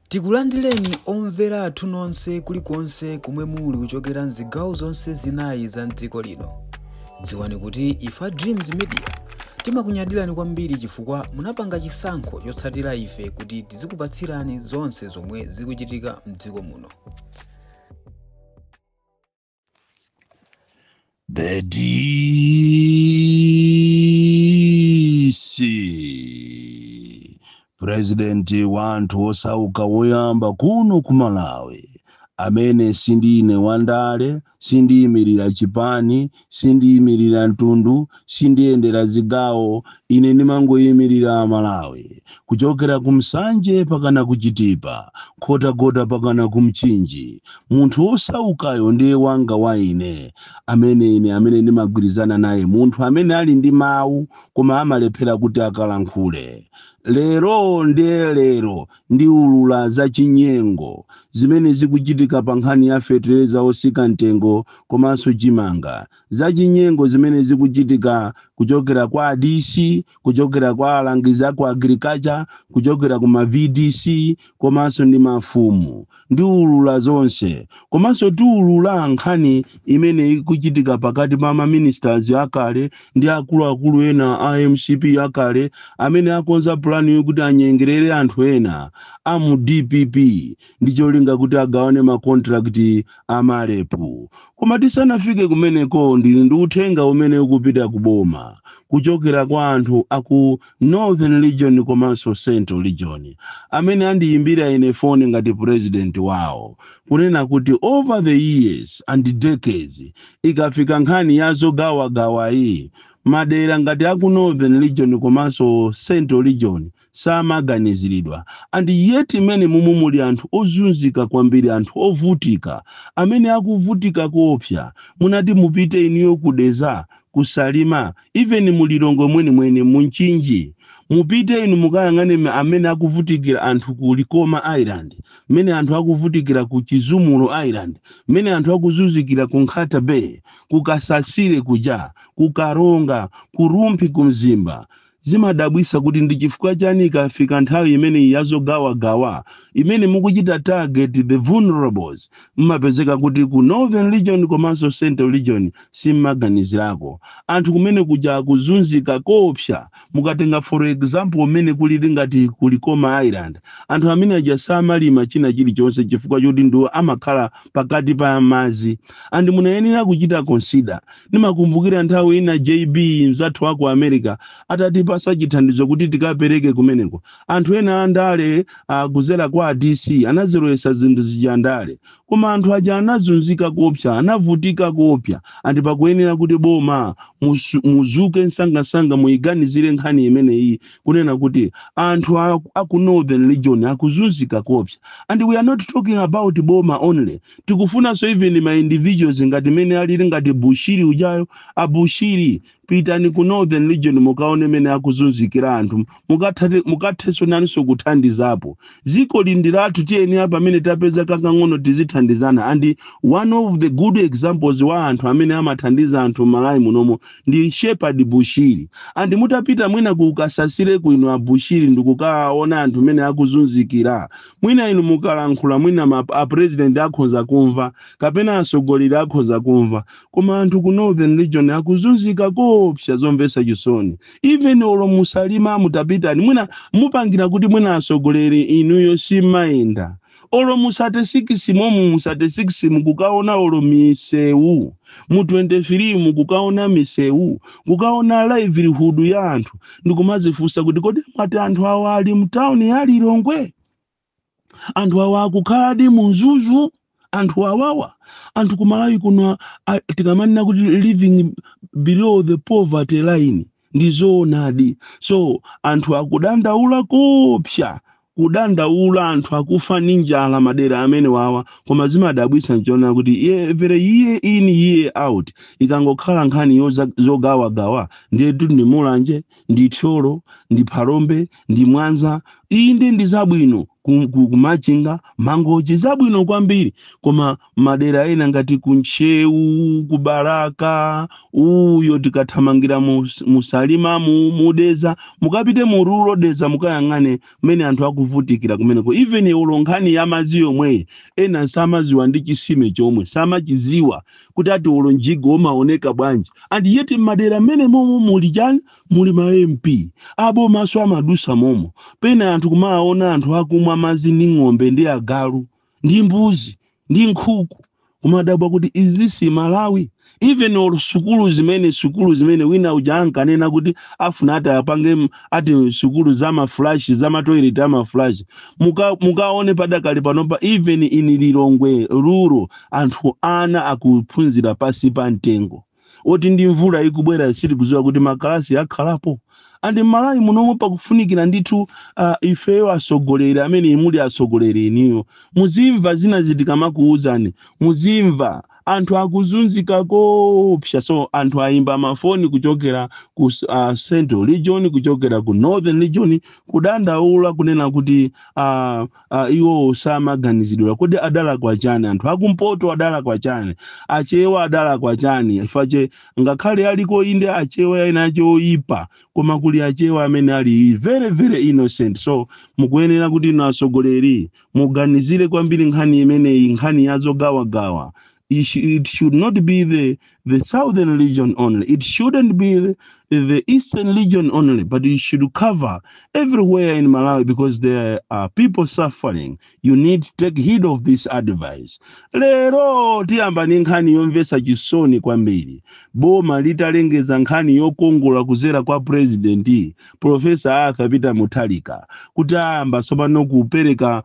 Tikulandireni omvera athu nonse kulikonse kumwe muli kuchokera mzigawo zonse zinayi za mdziko lino. Dziwani kuti ife Dreams Media timakunyadirani kwambiri chifukwa munapanga chisankho chotsatira ife kuti tizikupatsirani zonse zomwe zikuchitika mdziko muno. The DC President wa anthu osauka woyamba kuno ku Malawi amene sindine wandale, sindiyimirira chipani, sindiyimirira mtundu, sindiyendera zigawo, ine ndimangoyimirira Malawi kuchokera ku Msanje pakana ku Chitipa, Nkhotakota pakana ku Mchinji. Munthu wosaukayo ndiye wanga wa ine, amene ine amene ndimagwirizana naye, munthu amene ali ndi mawu koma amalephera kuti akalankhule. Lero ndiye lero ndiulula za chinyengo zimene zikuchitika pa nkhani ya fetereza osika mtengo komanso chimanga, za chinyengo zimene zikuchitika kuchokera kwa DC, kuchokera kwa alangizi aku agriculture, kuchokera ku ma VDC komanso ndi mafumu. Ndiulula zonse komanso tiulula nkhani imene ikuchitika pakati pa ma ministers akale ndi akuluakulu ena a MCP akale amene akonza pulani yokuti anyengerere anthu ena a mu DPP ndi cholinga kuti agawane ma contract a malepu. Koma tisanafike kumeneko, ndili ndi uthenga umene ukupita ku boma kuchokera kwa anthu aku Northern Region komanso Central Region amene andiyimbira ine foni ngati president wawo kunena kuti over the years and decades, ikafika nkhani ya zogawagawayi, madera ngati aku Northern Region komanso Central Region samaganiziridwa, and yet imene mumu muli anthu ozunzika kwambiri, anthu ovutika amene akuvutika koopsa. Munati mupite iniyo kudeza, kusalima, even mulilongwe mwenimweni, munchinji, mupite inu mukayang'ane amene akuvutikira anthu ku Likoma Island, mmene anthu akuvutikira ku Chizumulo Island, mmene anthu akuzunzikira ku Nkhata Bay, ku Kasasire kuja, ku Karonga, ku Rumphi, ku Mzimba. Zimadabwisa kuti ndi chifukwa chani ikafika nthawi imene yazogawagawa imene mukuchita target the vulnerables, mmapezeka kuti ku Northern Region komanso Central Region simmaganizirako anthu kumene kuja akuzunzika koopsa. Mukatenga for example umene kulili ngati ku Likoma Island, anthu amene aja samalima china chilichonse chifukwa choti ndiwo amakhala pakati pa madzi, and munayenera kuchita consider. Ndimakumbukira nthawi ina JB mzathu wako America atatipasa chithandizo kuti tikapereke kumeneko, anthu ena andale kuzera kwa DC anazilowesa zinthu zija ndale, koma anthu aja anazunzika koopsa, anavutika koopsa. And pakuyenera kuti boma muzuke msangasanga, muyiganizire nkhani imeneyi kunena kuti anthu aku Northern Region akuzunzika koopsa. And we are not talking about boma only, tikufunanso even ma individuals ngati mene alili ngati Bushiri ujayo. Abushiri, pitani ku Northern Region mukaone mene akuzunzikira anthu, mukathenso nanso kuthandizapo. Dziko lindi lathu, tiyeni pamene tapeza kakang'ono tizithandizana. And one of the good examples wa anthu amene amathandiza anthu Malawi munomo ndi Shepherd Bushiri. And mutapita mwina kukasasire kuino a Bushiri ndikukaona anthu mene akuzunzikira, mwina inu mukalankhula, mwina a president akhoza kumva kapena atsogoleri akhoza kumva. Koma anthu ku Northern Region akuzunzika koopsa, zomvetsa chisoni. Even olo musalima, mutapitani, mwina mupangira kuti mwina atsogoleri inuyo simayenda olo mu 36 momu, mu 36 mukukaona olo misewu, mu 23 mukukaona misewu, kukaona livelihood ya anthu, ndikumazifunsa kuti kodi mwati anthu awa ali mtawuni ya Lilongwe, anthu awa akukhaladi mu Mzuzu? Anthu awawa, anthu kumalawi kuno tikamanena kuti living below the poverty line, ndi zoonadi. So anthu akudandaula koopsa, kudandaula, anthu akufa ndi njala madera amene wawa. Koma zimadabwisa nchiona kuti every year in, year out, ikangokhala nkhani zogawagawa, ndiye ndi Mulanje, ndi Thyolo, ndi Phalombe, ndi Mwanza. Inde, ndi zabwino Kumachinga, Mangochi zabwino kwambiri, koma madera ena ngati kuNtcheu, kuBalaka uyo, tikathamangira muSalimamu, muDedza, mukapite mu rural Dedza, mukayang'ane mmene anthu akuvutikira kumeneko. Even ulo nkhani ya madzi yomweyi, ena samaziwa ndi chisime chomwe samachiziwa kuti ati ulo mjigo umaoneka bwanji. And yet madera mmene momo muli chani? Muli ma MP, abomaso amadusa momo. Pena anthu kumaona anthu akumwa madzi ndi ng'ombe ndi agalu ndi mbuzi ndi nkhuku, kumadabwa kuti, is this Malawi? Even olo sukulu zimene wina uja ankanena kuti afuna ati apange ati sukulu za ma flush, za ma toilet ama flush, mukaone padakali panopa, even in Lilongwe rural, anthu ana akuphunzira pasi pa mtengo oti ndi mvula ikubwera sitikudziwa kuti makalasi akhalapo. And Malawi munomwe pakufunikira ndithu ifeyo atsogoleri amene muli atsogoleri iniyo, muzimva zina zitikamakuwuzani, muzimva. Anthu akuzunzika kopsa. So anthu ayimba mafoni kuchokera ku Central Region, kuchokera ku Northern Region, kudandaula kunena kuti iwo samaganizidwa. Kodi adalakwa chani anthu akumpoto? Adalakwa chani Achewa? Adalakwa chani? Fache ngakhale aliko inde Achewa ena ache oyipa, koma kuli Achewa amene ali very very innocent. So mukuyenera kuti inu atsogoleri muganizire kwambiri nkhani imeneyi, nkhani ya zogawagawa. It should not be the Southern Region only. It shouldn't be the Eastern Region only, but it should cover everywhere in Malawi because there are people suffering. You need to take heed of this advice. Lero tiyamba ndi nkhani yomvetsa chisoni kwambiri. Boma litalengeza nkhani yokongola kuzera kwa President Professor Arthur Peter Mutharika kuti ayamba tsopano kupereka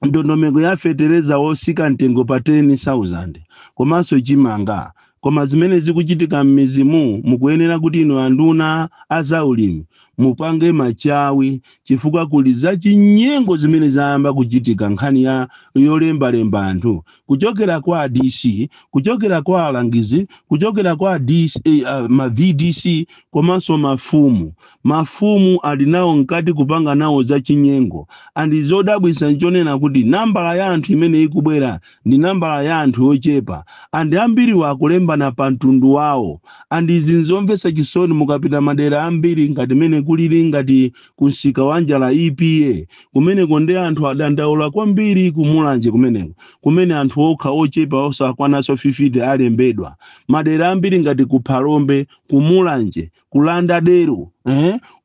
ndondomeko ya fetereza wosika mtengo pa 10,000 komanso chimanga. Koma zimene zikuchitika m'midzimu, mukuyenera kuti inu anduna azaulimi mupange machawi, chifukwa kuli zachinyengo zimene zayamba kuchitika. Nkhani ya yolembalemba anthu kuchokera kwa DC, kuchokera kwa alangizi, kuchokera kwa DC, ma VDC komanso mafumu. Mafumu ali nawo mkati kupanga nawo zachinyengo. And zodabwitsa nchonena kuti nambala ya anthu imene ikubwera ndi nambala ya anthu ochepa, and ambiriwo akulembana pa mtundu wawo, and izi nzomvetsa chisoni. Mukapita madera ambiri ngati mene kulili ngati kumsika wa Njala EPA, kumeneko ndi anthu adandaula kwambiri. Kumulanje kumeneko, kumene anthu okha ochepa osakwananso 50 alembedwa. Madera ambiri ngati ku Phalombe, Kumulanje, kulanda dero,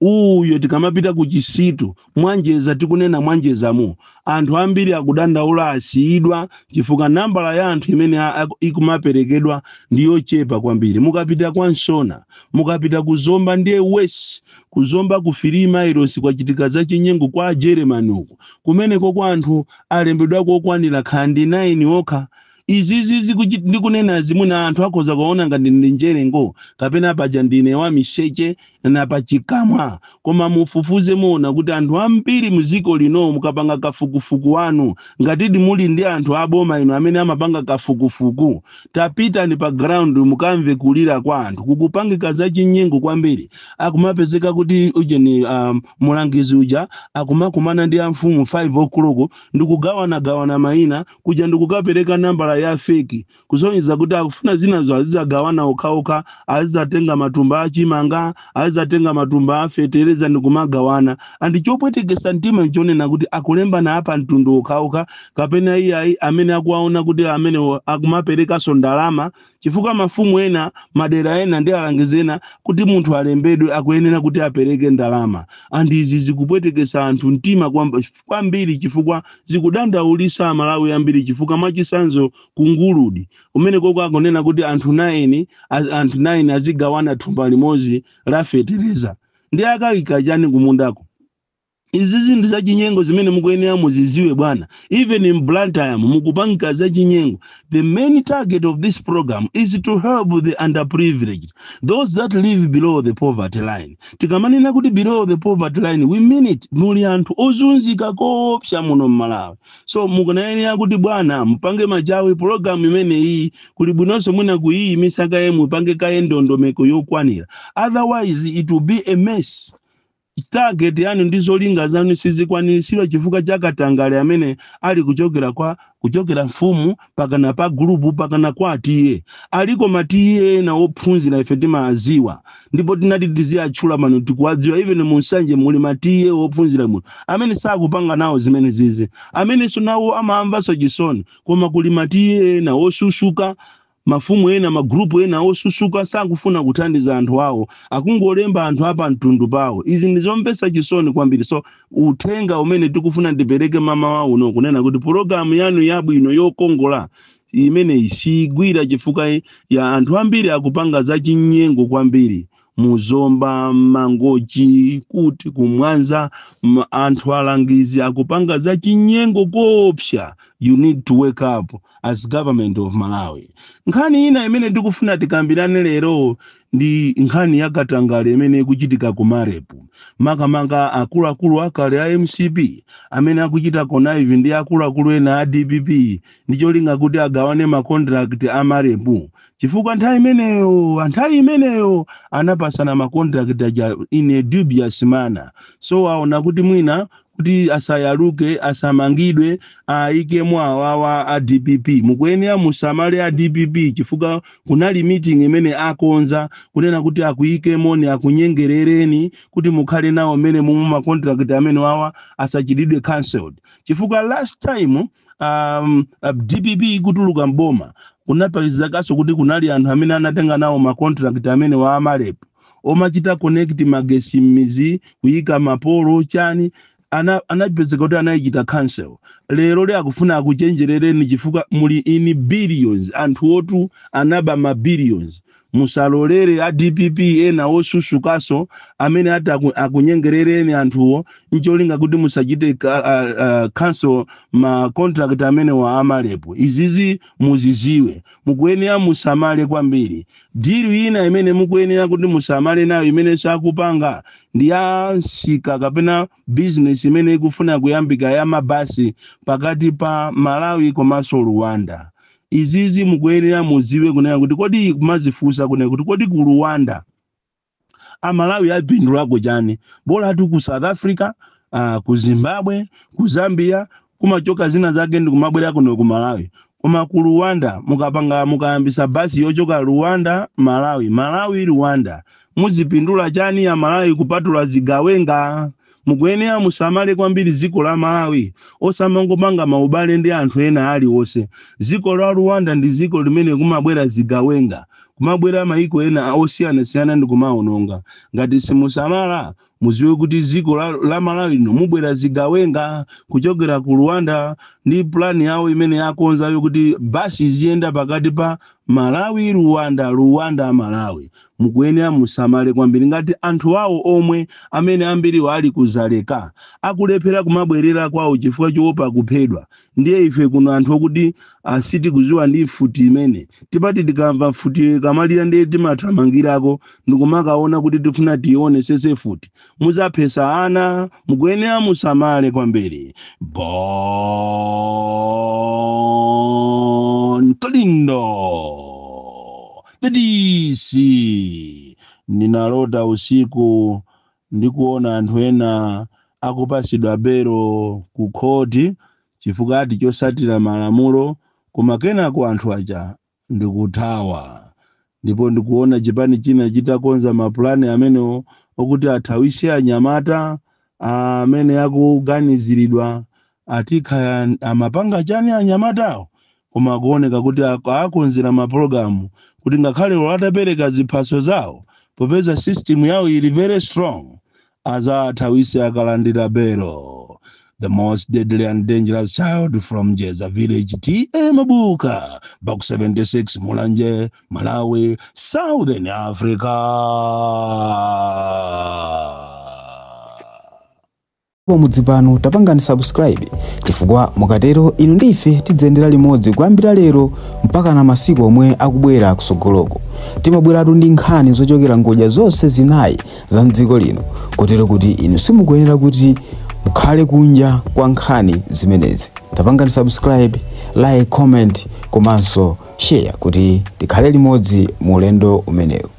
uyo tikamapita ku Chisitu, Mwanjeza, tikunena Mwanjezamo, anthu ambiri akudandaula, asiyidwa chifukwa nambala ya anthu imene ikumaperekedwa ndi yochepa kwambiri. Mukapita kwa Nsona, mukapita ku Zomba, ndiye west kuzomba ku 3 Miles kwachitika zachinyengo kwa Germany uku, kumeneko kwa anthu alembedwako okwanira khandi 9 okha. Izizi ndikunena zimuna anthu akhoza kuona ngati ndi njerengo kapena paja ndine wa miseche na pachikamwa, koma mufufuze muona kuti anthu ambiri muziko lino, mukapanga kafukufuku wanu, ngatidi muli ndi anthu aboma inu amene amapanga kafukufuku, tapitani pa ground mukamve kulira kwa anthu. Kukupangika zachinyengo kwambiri. Akumapezeka kuti ujeni mulangizi uja akumakumana ndi amfumu 5 o'clock ndikugawanagawana mayina kuja, ndikukapereka nambala ya fake kusonyeza kuti akufuna zinazo azizagawana okhaokha, azizatenga matumba achimanga, azizatenga matumba afetereza ndikumagawana. And chopwetekesa mtima nchonena kuti akulembana apa mtundu okhaokha, kapena iyayi amene akuwaona kuti amene akumaperekanso ndalama, chifukwa mafumu ena madera ena ndi alangizi ena, kuti munthu alembedwe akuyenera kuti apereke ndalama. And izi zikupwetekesa anthu mtima kwambiri chifukwa zikudandaulisa Amalawi ambiri, chifukwa mwachisanzo kunguludi kumene koko akunena kuti anthu 9 anthu 9 azigawana thumba limodzi la fetereza, ndi akayika chani kumundako? Izi zinthu zachinyengo zimene mukuyenera muziziwe bwana. Even in Blantyre mukupangika zachinyengo. The main target of this program is to help the underprivileged, those that live below the poverty line. Tikamanena kuti below the poverty line, we mean it. Muli anthu ozunzika koopsa muno mMalawi. So mukunayenera kuti bwana mupange machawi program imeneyi. Kuli bwinonso mwina kuyiyimitsa kaye, mupange kaye ndondomeko yokwanira, otherwise it will be a mess. Target yanu ndi zolinga zanu sizikwaniritsidwa chifukwa cha katangale amene ali kuchokera kwa kuchokera mfumu pakana pa gulupu pakana kwa T/A. Aliko ma T/A ena ophunzira, ife timaziwa ndipo tinati tiziyatchula pano, tikuwadziwa. Even mu Nsanje muli ma T/A ophunzira muno amene sakupanga nawo zimene zizi, amenenso nawo amamvanso chisoni. Koma kuli ma T/A ena osusuka, mafumu ena, magrupu ena osusuka, sakufuna kuthandiza anthu awo, akungolemba anthu apa mtundu pawo. Izi ndizomvetsa chisoni kwambiri. So uthenga umene tikufuna ndipereke mamawa uno kunena kuti pologalamu yanu yabwino yokongola imeneyi siyigwira chifukwa ya anthu ambiri akupanga zachinyengo kwambiri muzomba, Mangochi, kuti kumwanza, anthu alangizi akupanga zachinyengo koopsa. You need to wake up as government of Malawi. Nkhani ina imene tikufuna tikambirane lero ndi nkhani ya katangale imene ikuchitika ku MAREP, makamaka akuluakulu akale a MCP amene akuchita connive ndi akuluakulu ena a DPP ndi cholinga kuti agawane ma contract a MAREP, chifukwa nthawi imeneyo anapasana ma contract aja in a dubious manner. So aona kuti mwina kuti asayaluke, asamangidwe, ayikemo awawa a DPP. Mukuyenera musamale a DPP, chifukwa kunali meeting imene akonza kunena kuti akuyikemoni, akunyengerereni kuti mukhale nawo mmene mumu ma contract amene wawa asachitidwe cancelled, chifukwa last time DPP ikutuluka mboma kunapezekaso kuti kunali anthu amene anatenga nawo ma contract amene wa a MAREP omachita connect magesi m'mizi, kuyika mapolo chani, anapezeka kuti anayichita cancel. Lero li akufuna akuchenjerereni chifukwa muli in billions, anthu otu anaba ma billions. Musalolere a DPP ena osusukaso amene ati akunyengerereni anthuwo ncholinga kuti musachite cancel ma contract amene wa a MAREP. Izizi muziziwe, mukuyenera musamale kwambiri. Deal ina imene mukuyenera kuti musamale nayo imene sakupanga ndi ya msika kapena business imene ikufuna kuyambika ya mabasi pakati pa Malawi komanso Rwanda. Izizi mukuyenera muziwe kunena kuti kodi, kumazifunsa kunena kuti kodi ku Rwanda Amalawi apindulako chani? Bola atu ku South Africa, ku Zimbabwe, ku Zambia kumachoka zina zake ndi kumabwera kuno ku Malawi. Koma ku Rwanda mukapanga, mukayambisa basi yochoka Rwanda Malawi, Malawi Rwanda, muzipindula chani ya Malawi kupatula zigawenga? Mukuyenera musamale kwambiri dziko la Malawi, osamangopanga maubale ndi anthu ena aliwonse. Dziko la Rwanda ndi dziko limene kumabwera zigawenga, kumabwera maiko ena osiyanasiyana ndi kumaononga. Ngati simusamala, muziwe kuti dziko la Malawi lino mubwera zigawenga kuchokera ku Rwanda ndi plani yawo imene yakonzayo kuti basi iziyenda pakati pa Malawi Rwanda, Rwanda Malawi. Mukuyenera musamale kwambiri. Ngati anthu awo omwe amene ambiriwo ali kuzaleka akulephera kumabwerera kwawo chifukwa choopa kuphedwa, ndiye ife kuno anthu okuti asitikuziwa ndi mfuti imene tipati tikamva mfuti kamalira ndiye timathamangirako ndikumakaona kuti tifuna tione sese futi, muzaphesa ana. Mukuyenera musamale kwambiri. Bon Kalindo, the DC. Ndinalota usiku ndikuona anthu ena akupasidwa belo ku khoti chifukwa ati chosatira malamulo, koma kenako anthu aja ndikuthawa. Ndipo ndikuona chipani china chitakonza mapulani amenewo okuti athawise anyamata amene akuganiziridwa atikhaya amapanga chani anyamatawo, koma akuoneka kuti akonzera mapulogalamu kuti ngakhale atapereka ziphaso zawo, popeza system yawo ili very strong, azathawise akalandira belo. The most deadly and dangerous child from Jeza village, T/A Mabuka, Box 76, Mulanje, Malawi, Southern Africa. Pamudzi pano tapangani subscribe, chifukwa mukatero inu ndi ife tidzayendera limodzi kuyambira lero mpaka na masiku omwe akubwera kusogoloko. Timabweratu ndi nkhani zochokera ngodya zonse zinayi za mdziko lino, kotero kuti inu simukuyenera kuti mukhale kunja kwa nkhani zimenezi. Tapangani subscribe, like, comment komanso share kuti tikhale limodzi mu ulendo umenewu.